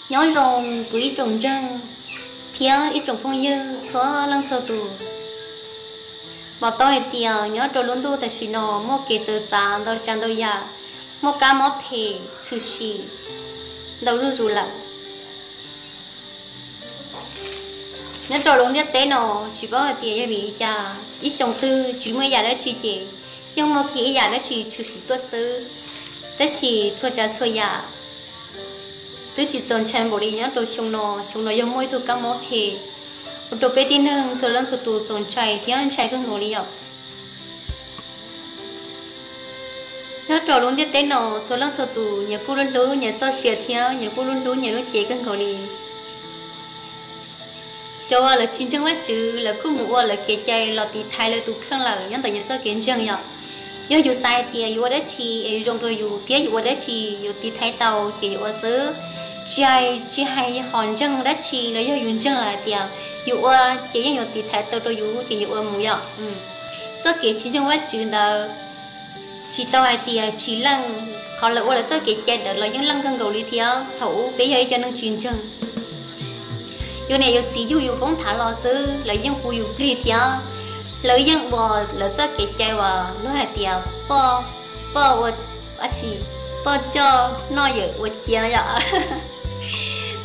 Nyob zoo kuv ib tsoom ntseeg thiab ib tsoom phooj ywg txhua leej txhua tus. Pom tau hais tias nyob rau lub ntuj tam sim no muaj kev txawv txav ntau tsav ntau yam, muaj kab mob phem tshwm sim ntau zuj zus lawm. Nyob rau lub ntiaj teb no tsis paub hais tias yog vim li cas ib xyoo twg tsis muaj ib yam dab tsi ces yeej muaj kiag ib yam dab tsi tshwm sim tuaj xwb. Tab sis txhua tsav txhua yam twb tsis txaus ntshai npaum li nyob rau xyoo no. Xyoo no yog muaj ib tug kab mob phem ua rau peb tib neeg txhua leej txhua tus txaus ntshai thiab ntshai kawg nkaus li yom. Nyob rau lub ntiaj teb no txhua leej txhua tus nyias kuj hlub hlub nyias txoj sia thiab nyias kuj hlub hlub nyias lub cev kawg nkaus li. Cov uas lawv tsis ntseeg Vajtswv lawv kuj mus ua lawv kev cai los tiv thaiv lawv tus kheej lawm nyob ntawm nyias txoj kev ntseeg yom. Yog yus xav hais tias yus ua dab tsi es zoo rau yus thiab yus ua dab tsi yus tiv thaiv tau ces yus ua xwb. Tsis hais, tsis hais hom ntseeg dab tsi los yog yus ntseeg lawm hais tias yus ua ces yeej yuav tiv thaiv tau rau yus ces yus ua mus yom. Txoj kev tsis ntseeg Vajtswv ntawd tsis tau hais tias tsis leej, qhov lawv ua lawv txoj kev cai ntawd los yeej leej kawg nkaus li thiab thaum ub peb yog ib co neeg tsis ntseeg. Yus niam yus txiv yug yus poob thav los xwb lawv yeej pub yus plig thiab. Lawv yeej ua lawv txoj kev cai uas luag hais tias poj, poj ua, poj coj noj yawm ua cia yom.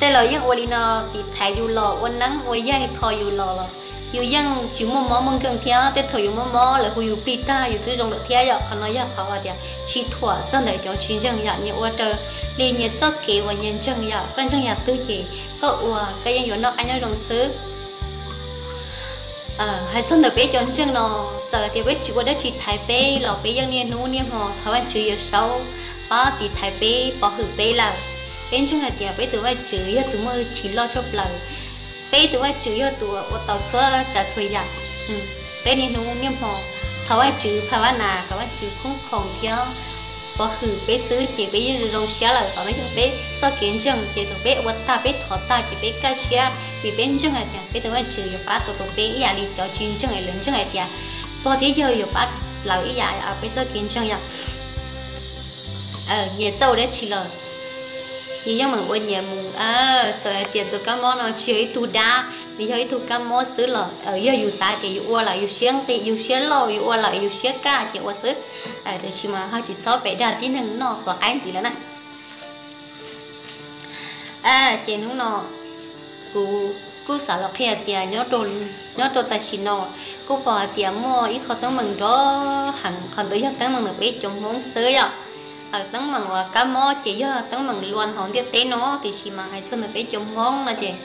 Tej laus yeej ua li no tiv thaiv yus los ua neeb ua yaig kho yus los los yus yeej tsis muaj mob muaj nkeeg thiab tej thaum yus muaj mob lawv hu yus plig tag yus twb zoo lawm thiab yom. Qhov no yog qhov uas tias tsis thuam txog ntawm cov tsis ntseeg yom. Nyias ua raws li nyias txoj kev uas nyias ntseeg yom. Koj ntseeg yam twg ces koj ua koj yeej yuav noj qab nyob zoo xwb. Hais txog ntawm peb cov ntseeg no, txawm tias peb tsis ua dab tsi thaiv peb los peb yeej niaj hnub niaj hmo thov Vajtswv yuav saub pab tiv thaiv peb pov hwm peb lawm. Peb ntseeg hais tias peb tus Vajtswv yog tus muaj hwj chim loj tshaj plaws. Peb tus Vajtswv yog tus ua tau txhua tsav txhua yam. Peb niaj hnub niaj hmo thov Vajtswv pha vab nas kom Vajtswv khoob khoom thiab pov hwm peb xwb ces peb yeej zoo zoo siab lawm. Qhov no yog peb txoj kev ntseeg ces thaum peb ua tag peb thov tag ces peb kaj siab vim peb ntseeg hais tias peb tus Vajtswv yuav pab tau rau peb ib yam li cov tsis ntseeg es lawv ntseeg hais tias pog thiab yawg yuav pab lawv ib yam. Peb txoj kev ntseeg yom. Nyias txawj ua dab tsi los nyias yeej meem ua nyias mus. Txawm hais tias tus kab mob no tsis yog ib tug dab, nws yog ib tug kab mob xwb los yog yus xav tias yus ua lawm yus siab nqis yus siab loj yus ua lawm yus siab kaj ces ua xwb. Tiam sis mas ho tsis txhob pem dag tib neeg noj quav qaib ntxiv lawm na. Ces hnub no kuv kuj xav los qhia tias nyob rau tam sim no kuj pom hais tias muaj ib qho teeb meem nrov heev, qhov ntawd yog teeb meem ntawm peb cov Hmoob xwb yom. Teeb meem uas kab mob ces yog teeb meem luaj hauv ntiaj teb no, tiam sis mas hais txog ntawm peb cov Hmoob no ces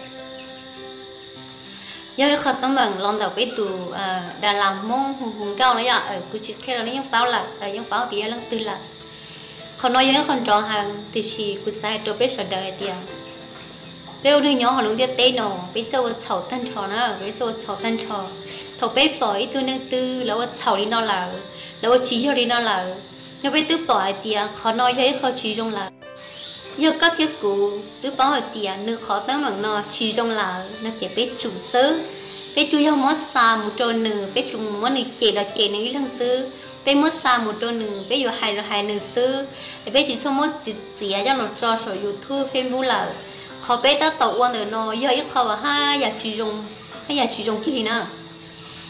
yog ib qho teeb meem los ntawm peb tus das las Hmoob hu hu nkauj no yom. Kuv tsis qhia los nej yeej paub lawm, yeej paub tias yog leej twg lawm. Qhov no yog ib qho nrov heev, tiam sis kuv xav hais rau peb sawv daws hais tias peb ua neeg nyob hauv lub ntiaj teb no peb txawj ua txhaum tag nrho na, peb txawj ua txhaum tag nrho. Thaum peb pom ib tug neeg twg lawv ua txhaum li no lawm, lawv ua tsis yog li no lawm, yog peb twb pom hais tias qhov no yog ib qho tsis zoo lawm, yog koj thiab kuv twb paub hais tias nws qhov teeb meem no tsis zoo lawm no ces peb tsum xwb. Peb tsuas yog muab xa mus rau nws, peb tsuas muab nws cem los cem nws ib leeg xwb. Peb muab xa mus rau nws, peb yuav hais los hais nws xwb, es peb tsis txhob muab txiav coj los tso saum YouTube, Facebook lawm. Qhov peb tab tom ua ntawm no yog ib qho uas haj yam tsis zoo, haj yam tsis zoo kiag li na.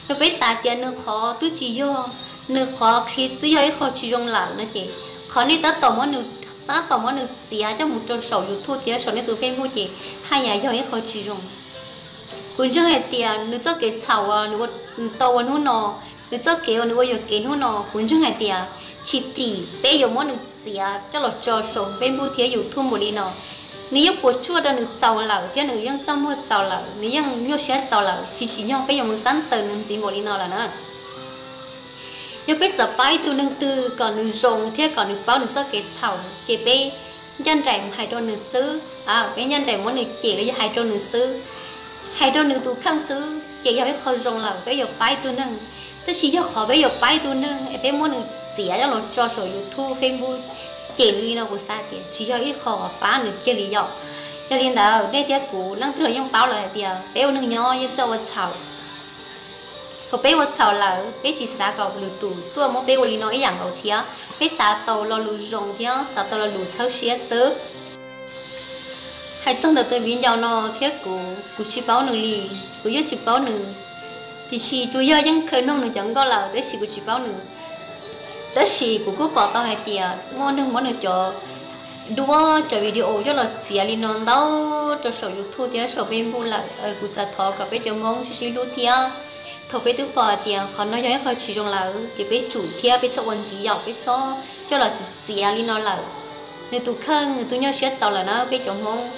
Yog peb xav tias nws qhov twb tsis yog, nws qhov qhia twb yog ib qho tsis zoo lawm no ces qhov nej tab tom muab nws, tab tom muab nws txiav coj mus rau saum YouTube thiab saum nej tus Facebook ces haj yam yog ib qho tsis zoo. Kuv ntseeg hais tias nws txoj kev txhaum uas nws tau ua hnub no, nws txoj kev uas nws ua yuam kev hnub no, kuv ntseeg hais tias tsis tim peb yuav muab nws txiav coj los tso saum Facebook thiab YouTube npaum li no. Nws yeej puas tsuaj rau nws txaus lawm thiab nws yeej txaj muag txaus lawm, nws yeej nyuaj siab txaus lawm, tsis tsim nyog peb yuav mus xab taws nws ntxiv npaum li no lawm na. Yog peb xav pab ib tug neeg twg kom nws zoo thiab kom nws paub nws txoj kev txhaum ces peb ncaj nraim mus hais rau nws xwb. Peb ncaj nraim muab nws cem los yog hais rau nws xwb, hais rau nws tus kheej xwb ces yog ib qho zoo lawm peb yuav pab ib tug neeg. Tab sis yog qhov peb yuav pab ib tug neeg es peb muab nws txiav coj los tso saum YouTube, Facebook cem nws li no kuv xav tias tsis yog ib qho pab nws kiag li yom. Yog li ntawd nej thiab kuv leej twg los yeej paub lawm hais tias peb ua neeg nyob yeej txawj ua txhaum. Thaum peb ua txhaum lawm peb tsis xav kom lwm tus tuaj muab peb ua li no ib yam nkaus thiab, peb xav tau lo lus zoo thiab xav tau lo lus txhawb siab xwb. Hais txog ntawm tus viv ncaus no thiab kuv, kuv tsis paub nws li, kuv yeej tsis paub nws. Tiam sis tsuas yog yeej khaws nug nws cov nkauj lawm tab sis kuv tsis paub nws. Tab sis kuv kuj pom tau hais tias muaj neeg muab nws cov duab cov video coj los txiav li no ntau rau saum YouTube thiab saum Facebook lawm. Kuv xav thov kom peb cov Hmoob sib sib hlub thiab. Thaum peb twb pom hais tias qhov no yog ib qho tsis zoo lawm ces peb tsum thiab peb txhob ua ntxiv yom, peb txhob coj los txiav li no lawm. Nws tus kheej nws twb nyuaj siab txaus lawm na peb cov Hmoob.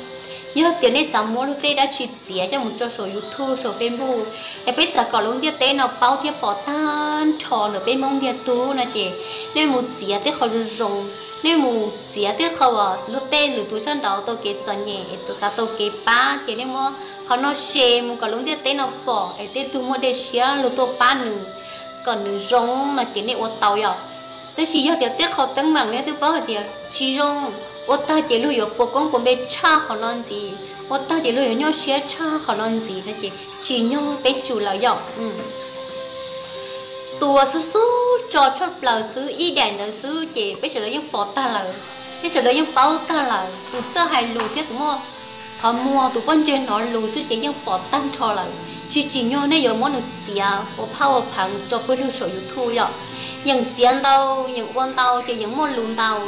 Yog tias nej xav muab luag tej dab tsi txiav coj mus tso saum YouTube saum Facebook, es peb xav kom lub ntiaj teb no paub thiab pom tag nrho ntawm peb Hmoob ntiag tug no ces nej mus txiav tej qho zoo zoo, nej mus txiav tej qho uas luag tej lwm tus sab nraud tau kev txom nyem es xav tau kev pab ces nej muab qhov no share mus kom lub ntiaj teb no pom es tej tug muaj dej siab luag tuaj pab nws kom nws zoo no ces nej ua tau yom. Tab sis yog tias tej qho teeb meem nej twb paub hais tias tsis zoo, ua tag ces luag yuav puas koob puas npe tshaj qhov no ntxiv, ua tag ces luag yuav nyuaj siab tshaj qhov no ntxiv no ces tsim nyog peb tsum lawm yom. Tus uas xub xub tso tshaj plaws xwb ib daim ntawd xwb ces peb sawv daws yeej pom tag lawm, peb sawv daws yeej paub tag lawm. Tus txawj hais lus thiab tus muaj qhov muag, tus poj ntseg hnov lus xwb ces yeej pom tag nrho lawm. Tsis tsim nyog nej yuav muab nws txiav ua phaj ua pheev tso pawg lug saum YouTube yom. Yeem txiav ntau, yeem ua ntau ces yeem muaj lus ntau.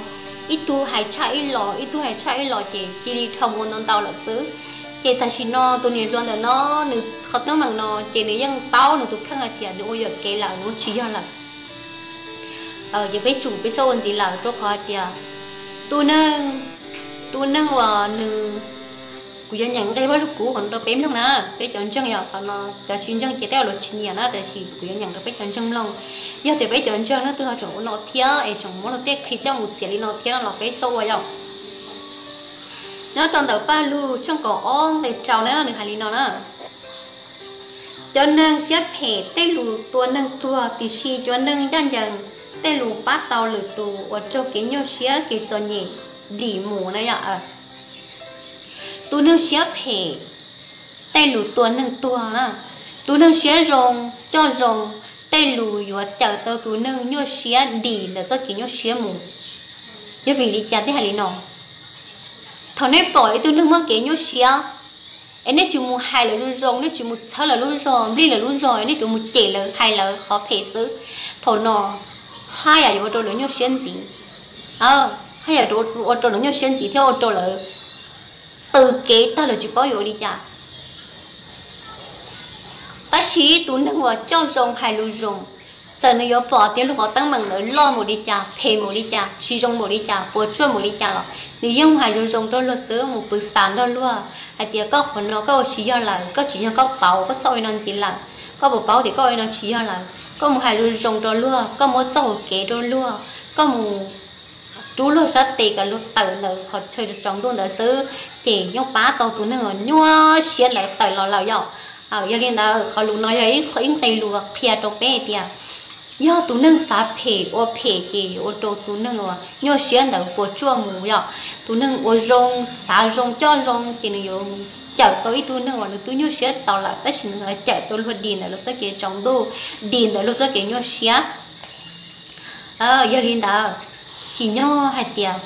Ib tug hais tshaj ib los, ib tug hais tshaj ib los ces cia li dhau mus ua ntau ntau lawm xwb. Ces tam sim no tus niam hluas ntawm no, nws qhov teeb meem no ces nws yeej paub nws tus kheej hais tias nws ua yuam kev lawm, nws tsis yog lawm. Ces peb tsum peb txhob ua ntxiv lawm rau qhov hais tias tus neeg, tus neeg uas nws, kuv yuav nyeem nqe Vaj Lug Kub qhov no rau peb mloog na, peb cov ntseeg yom, qhov no cov tsis ntseeg ces tej luag tsis nyiam na, tab sis kuv yuav nyeem rau peb cov ntseeg mloog. Yog tias peb cov ntseeg leej twg ho tseem ua no thiab es tseem muab luag tej clip coj mus txiav li no thiab no los peb txhob ua yom. Nyob rau ntawm Paj Lug tshooj kaum ob nqe rau na nws hais li no na: Cov neeg siab phem tej lus tua neeg tuag, tiam sis cov neeg ncaj ncees tej lus pab tau lwm tus uas raug kev nyuaj siab kev txom nyem dim mus na yom. Tus neeg siab phem tej lus tua neeg tuag na, tus neeg siab zoo coj zoo tej lus yuav cawm tau tus neeg nyuaj siab dim ntawm txoj kev nyuaj siab mus. Yog vim li cas thiaj hais li no? Thaum nej pom ib tug neeg muaj kev nyuaj siab es nej tsis mus hais lawv zoo zoo, nej tsis mus txhawb lawv lub zog, nplij lawv lub zog, nej tsuas mus cem lawv hais lawv qhov phem xwb, thaum no haj yam yuav ua rau lawv nyuaj siab ntxiv. Haj yam ua rau lawv nyuaj siab ntxiv thiab ua rau lawv tws kev tag lawm tsis paub yuav ua li cas. Tab sis tus neeg uas coj zoo hais lus zoo, txawm nws yuav pom tias luag qhov teeb meem ntawd loj mus li cas, phem mus li cas, tsis zoo mus li cas, puas tsuaj mus li cas los nws yeej mus hais zoo zoo rau luag xwb, mus pw xav nrog luag hais tias koj qhov no koj ua tsis yog lawm, koj tsis yog koj paub, koj txhob ua li no ntxiv lawm, koj puas paub tias koj ua li no tsis yog lawm. Koj mus hais zoo zoo rau luag, koj muab txoj hauv kev rau luag, koj mus rub luag sab tes kom luag tawm ntawm qhov chaw tsaus ntuj ntawd xwb, ces yeej pab tau tus neeg uas nyuaj siab ntawd tawm los lawm yom. Yog li ntawd qhov lus no yog ib qho, ib nqe lus qhia rau peb hais tias yog tus neeg xav phem ua phem ces ua rau tus neeg uas nyuaj siab ntawd puas tsuaj mus yom. Tus neeg ua zoo, xav zoo, coj zoo ces nws yuav cawm tau ib tug neeg uas nws twb nyuaj siab txaus lawm tab sis nws cawm tau luag dim ntawm luag txoj kev tsaus ntuj, dim ntawm luag txoj kev nyuaj siab. Yog li ntawd, tsim nyog hais tias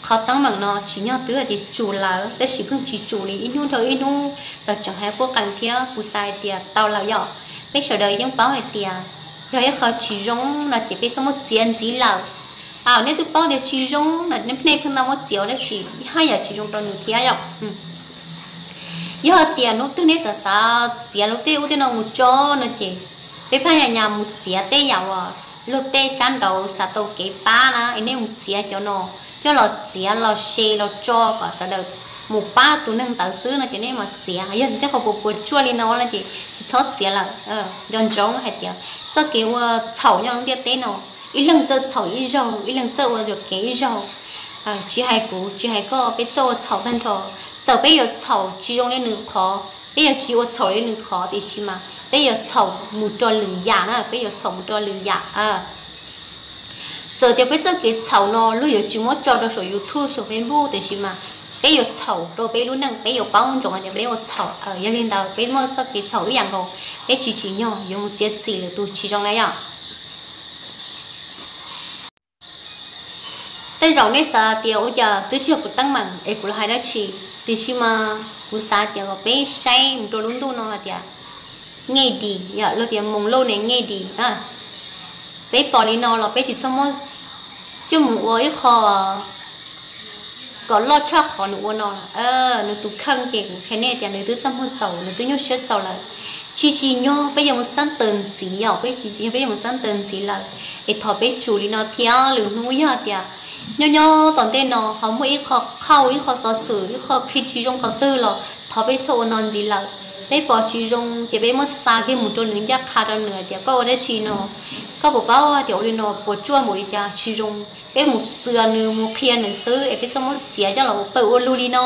qhov teeb meem no tsim nyog twb hais tias tsum lawm tab sis pheej tsis tsum li, ib hnub dhau ib hnub los tseem hais quj qees thiab, kuv xav hais tias tau lawm yom. Peb sawv daws yeej paub hais tias yog ib qho tsis zoo no ces peb txhob muab txiav ntxiv lawm. Nej twb paub tias tsis zoo no nej pheej tau muab txiav tab sis haj yam tsis zoo rau nws thiab yom. Yog tias hnub twg nej xav xav txiav luag tej ub tej no mus tso no ces peb phaj yam nyas mus txiav tej yam uas luag tej sab nraud xav tau kev pab na es nej mus txiav cov no, coj los txiav los share los tso kom sawv daws mus pab tus neeg ntawd xwb no ces nej mus txiav. Yog tej qhov puas puas tsuaj li no no ces tsis txhob txiav lawm. Nco ntsoov hais tias txoj kev ua txhaum nyob lub ntiaj teb no, ib leeg txawj txhaum ib zaug, ib leeg txawj ua yuam kev ib zaug. Tsis hais kuv tsis hais koj, peb txawj ua txhaum tag nrho. Txawm peb yuav txhaum tsis zoo li nws qhov, peb yuav tsis ua txhaum li nws qhov tiam sis mas peb yuav txhaum mus rau lwm yam na, peb yuav txhaum mus rau lwm yam. Txawm tias peb txoj kev txhaum no luag yuav tsis muab tso rau saum YouTube saum Facebook tiam sis mas peb yuav txhaum rau peb lub neej, peb yuav paub ntsoov tias peb ua txhaum. Yog li ntawd peb muaj txoj kev txhaum ib yam nkaus, peb tsis tsim nyog yuav mus txiav txim lwm tus tsis zoo na yom. Tej zaum nej xav tias ua cas twb tsis yog kuv teeb meem es kuv los hais dab tsi. Tiam sis mas kuv xav tias kom peb saib mus rau lub ntuj no hais tias nge dis, yog luag tias moos lauj ne nge dis. Peb pom li no los peb tsis txhob muab coj mus ua ib qho kom loj tshaj qhov nws ua no. Nws tus kheej ces kuv qhia nej tias nws twb txaj muag txaus, nws twb nyuaj siab txaus lawm. Tsis tsim nyog peb yuav mus xab taws ntxiv, yog peb tsis tsim nyog peb yuav mus xab taws ntxiv lawm, es thov peb tsum li no thiab. Lwm hnub yog tias nyob nyob tom ntej no ho muaj ib qho qhauj, ib qho xov xwm, ib qho qhia tsis zoo qhov twg los thov peb txhob ua no ntxiv lawm. Peb pom tsis zoo ces peb muab xa kiag mus rau nws ncaj qha rau nws hais tias koj ua dab tsi no, koj puas paub tias ua li no puas tsuaj npaum li cas, tsis zoo. Peb mus txog nws mus qhia nws xwb es peb txhob muab txiav coj los ua pawg ua lug li no.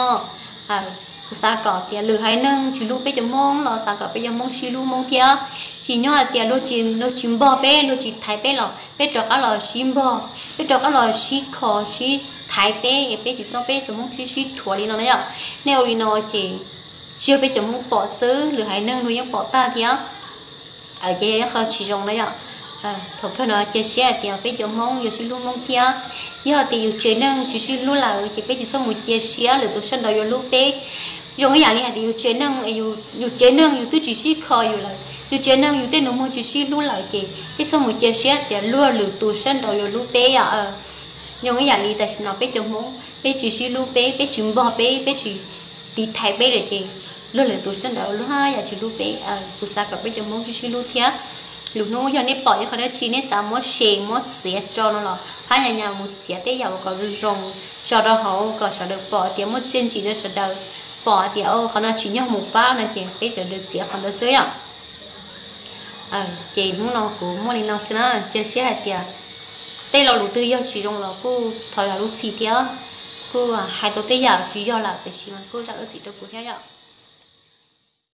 Kuv xav kom tias lwm haiv neeg tsis hlub peb cov Hmoob los xav kom peb cov Hmoob sib hlub Hmoob thiab. Tsim nyog hais tias luag tsis npog peb, luag tsis thaiv peb los peb rov qab los sib npog, peb rov qab los sib kho sib thaiv peb, peb tsis txhob peb cov Hmoob sib sib rhuav li no na yom. Nej ua li no ces tsis yog peb cov Hmoob pom xwb, lwm haiv neeg luag yeej pom tag thiab. Ces yog ib qho tsis zoo na yom. Thaum kawg no cia siab hais tias peb cov Hmoob yuav sib hlub Hmoob thiab. Yog tias yus tsev neeg tsis sib hlub lawm ces peb tsis txhob mus cia siab lwm tus sab nraud yuav hlub peb. Zoo ib yam li hais tias yus tsev neeg, yus tsev neeg yus twb tsis sib kho yus lawm, yus tsev neeg yus tej nus muag tsis sib hlub lawm ces peb txhob mus cia siab tias luag lwm tus sab nraud yuav hlub peb yom. Zoo ib yam li tam sim no peb cov Hmoob peb tsis sib hlub peb, peb tsis npog peb, peb tsis tiv thaiv peb lawm ces luag lwm tus sab nraud luag yam tsis hlub peb. Kuv xav kom peb cov Hmoob sib sib hlub thiab. Lwm hnub yog nej pom ib qho dab tsi nej xav muab share muab txiav tso no los phab nyas nyas mus txiav tej yam uas kom zoo zoo tso rau hauv kom sawv daws pom tias muaj txiaj ntsig rau sawv daws, pom tias qhov no tsim nyog mus pab no ces peb sawv daws txiav qhov ntawd xwb yom. Ces hnub no kuv muaj li no xwb na, cia siab hais tias tej lo lus twg yog tsis zoo los kuj thov zam lub txim thiab, kuj hais tau tej yam tsis yog lawm tiam sis mas kuj zam lub txim rau kuv thiab yom.